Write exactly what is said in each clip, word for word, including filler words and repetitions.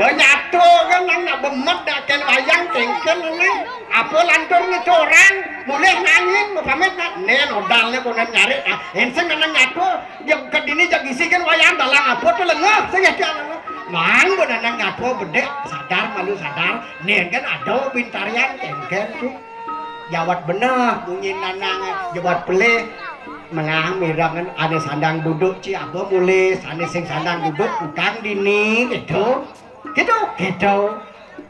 Nyato kan nang nak bemet dak ken wayang kengken ni. Apa lantur ni corang, mulih nangin, mapamit nak. Nen odalne konen nyari. Ah, enseng nang nyato, dia kedini jag isi kan wayang dalang apa tu lengah, sing ya. Mang bo nang nyato bedek, sadar malu sadar. Nen kan ada bintarian kengken tu. Jawat beneh, munyi nanang, jawat pelih. Melang mirangan ane sandang duduk ci apa mulih, ane sing sandang duduk utang dini, gitu. Gitu, gitu.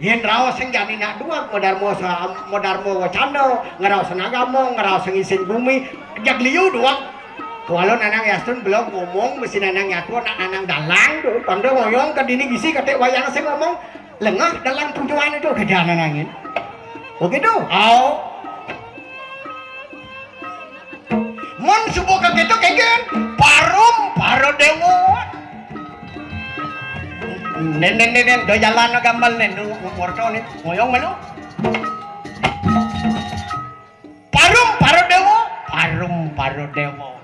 Yen raos sing jani nak duweg, madarma sa-, madarma wacana, ngraos sing agama, ngraos sing isin bumi, jag liu duweg. Kuala nanang yastun belum ngomong, mesti nanang nyatua, nak nanang dalang tu. Tanda ngoyong ke dini gisi kate wayang sing ngomong, lengah dalang tujuan itu, gede nanangin. Begitu? Au. Mun subuh kagitu kengken, parum para dewa. Nen, nen, nen, nen, do jalan gambal nen, do ngorto nen, ngoyong melu. Parum para dewa, parum para dewa.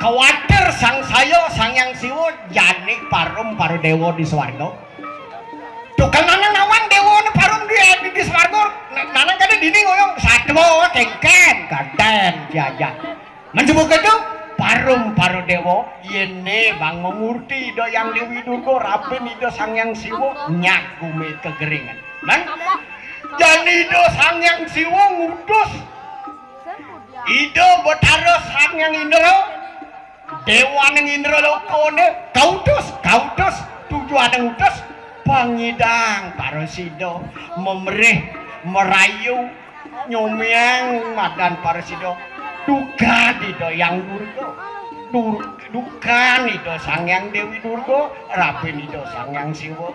Kawatir sangsaya Sang Hyang Siwa jani parum para dewa di swarga. Tukang nanang nawan dewa ne parum di, di, di swarga. Na-, nanang kada dini ngoyong satwa kengken, gaden jajan. Menjebuk itu parum para dewa, yene bang memurti Ida Yang Dewi Durga, rabin Ida Sang Hyang Siwa, nyagume kegeringan. Nang, jani Ida Sang Hyang Siwa ngutus Ida Betara Sang Hyang Indra, dewaning Indra lokone, kautus, kautus, tujuaning utus, pangidang parasida, memerih, merayu, nyomiang madan parasida, dukan Ida Yang Durga, dur-, dukan Ida Sang Hyang Dewi Durga, rabin Ida Sang Hyang Siwa.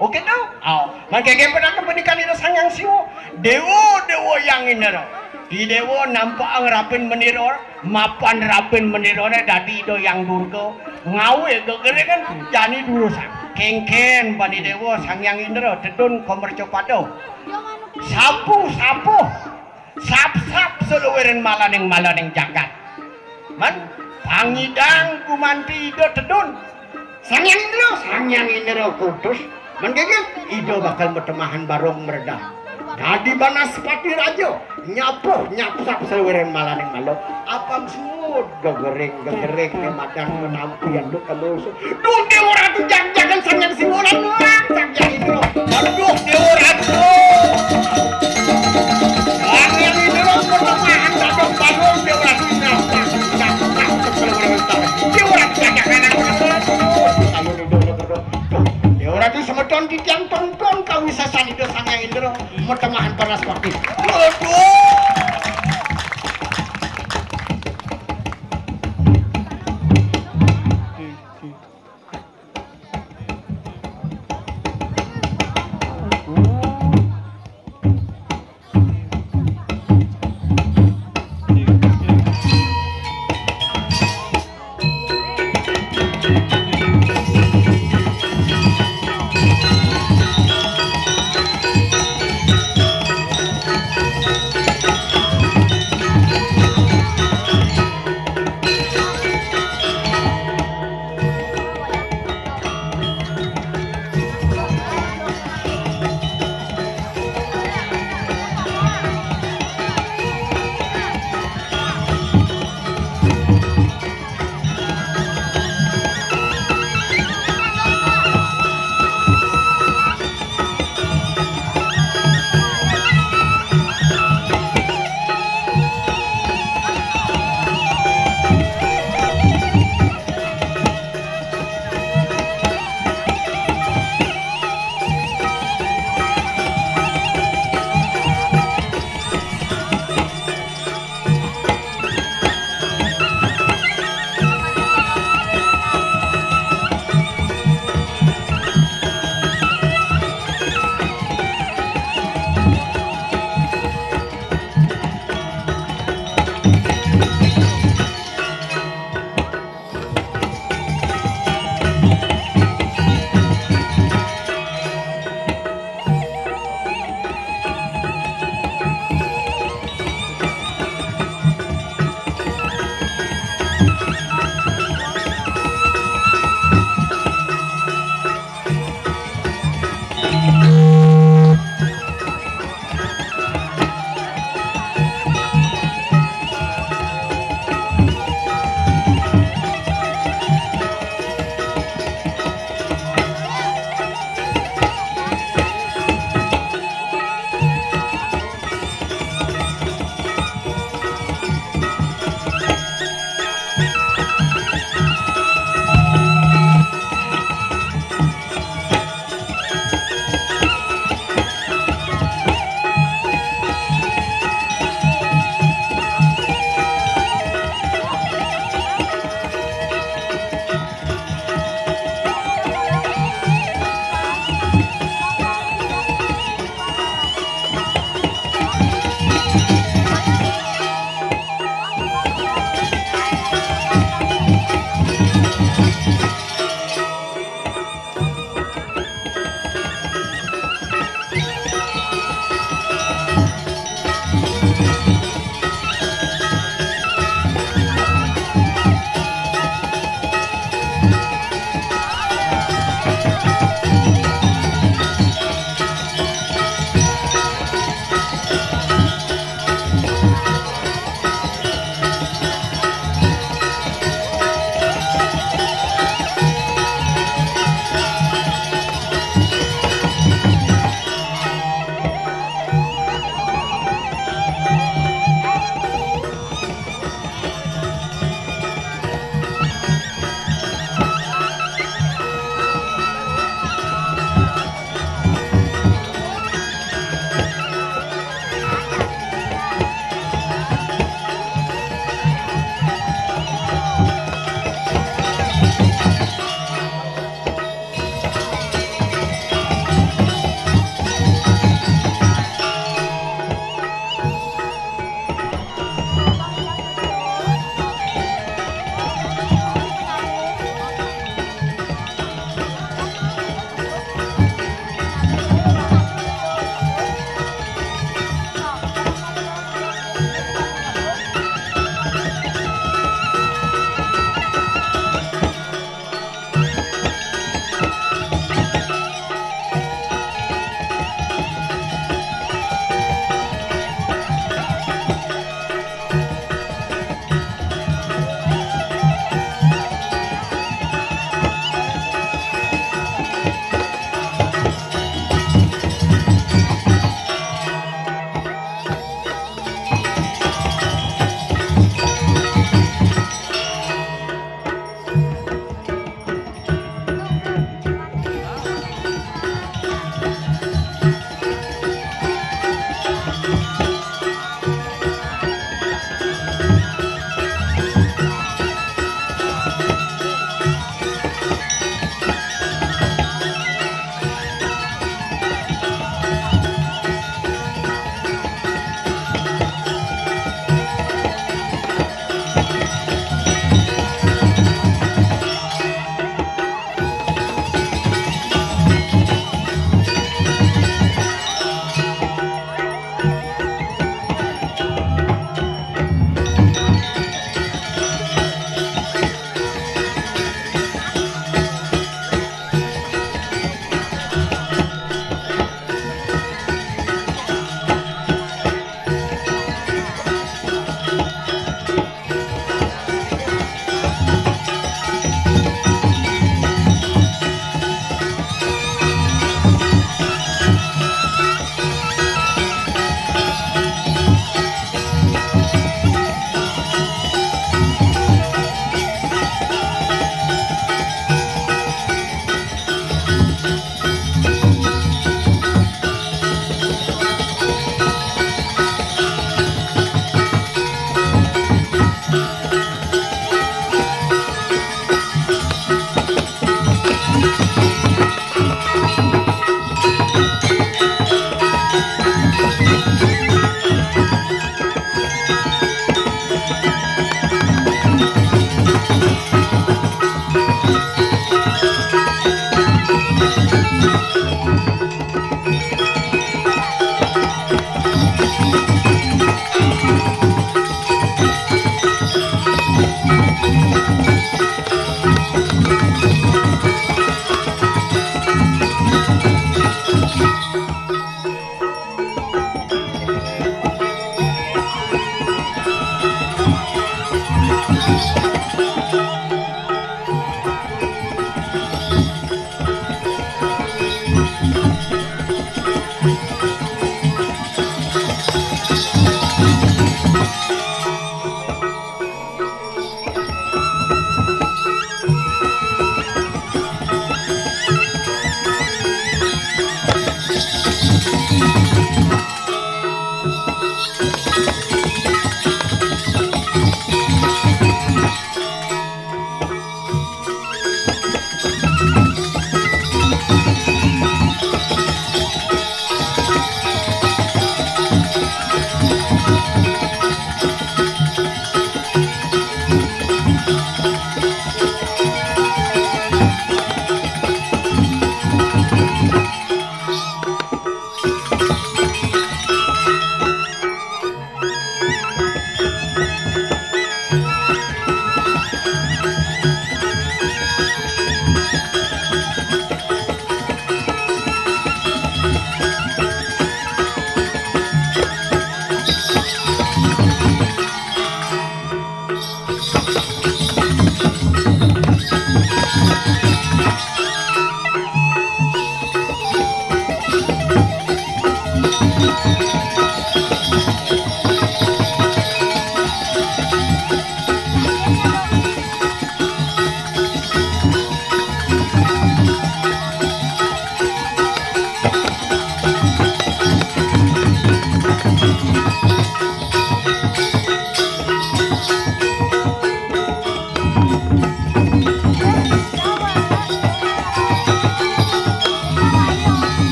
Oke tu? Au. Mangke ke pada kepenikan Ida Sang Hyang Siwa. Dewa, dewa yang indra. Di dewa nampak ngerapin mendira, mapan rapin mendirane dadi Ida Yang Durga. Ngawe gegere kan jani durusan. Kengken bani dewa Sang Hyang Indra tedun komercapada. Sapu, sapu. Sap-sap saluwiring malaning-malaning jagat. Man, pangidang gumanti Ida tedun. Sang Hyang Indra, Sang Hyang Indra kutus. Man gegeh, Ida bakal matemahan barong mredah. Dadi Banaspati Raja, nyapuh, nyap-sap saluwiring malaning mala. Apang suud, gegering, gegering, ni madan menampi anduk kamu. Duh, Dewa Ratu, jag-jagan Sang Hyang Siwa lan, Sang Hyang Indra. Aduh, Dewa Ratu. Sang Hyang Indra, pertemahan dados balung, Dewa Ratu, nyapa, nyapa, Dewa Ratu, jag-jagan aku. Aduh, Dewa Ratu, semeton titiang tonton kawisesan Ida Sang Hyang Indra, metemahan panas bakti. Aduh.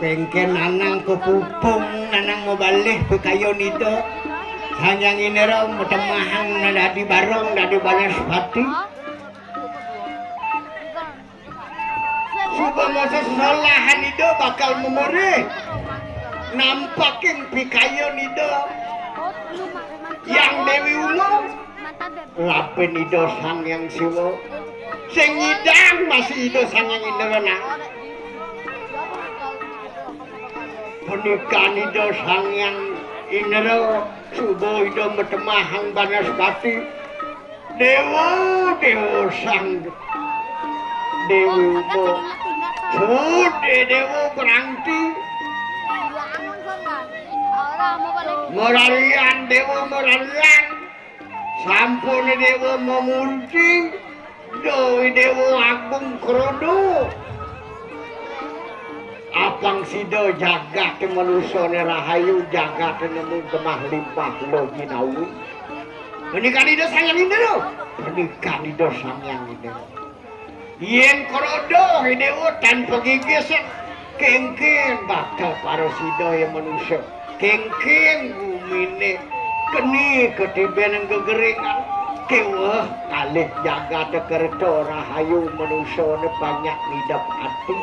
Engken nanang kepupung, nanang mabalih pikayun Ida. Sang Hyang Indra matemahang dadi barong, dadi banaspati. Suba masa sesolahan Ida bakal mamerih nampaking pikayun Ida Hyang Dewi Uma. Labin Ida Sang Hyang Siwa. Sing nyidang masih Ida Sang Hyang Indra, nah. Panikan Ida Sang Hyang Indra, suba Ida matemahang banaspati. Dewa, Dewa Sang Dewi Uma. Sude Dewa berangti. Mararian, Dewa mararian. Sampun Dewa mamunci. Duh, Dewa Agung Krodo. Apang sida jagate manusane rahayu, jagate nemu gemah limpah lo jinawi. Panikan Ida Sang Hyang Indra. Panikan Ida Sang Hyang Indra. Yen Krodo Dewa tan pagigis, kengken bakal parasida ya manusa. Kengken gumine keni katiben gegeringan. Keweh kalih jagate kerta rahayu manusane banyak ngidep ati.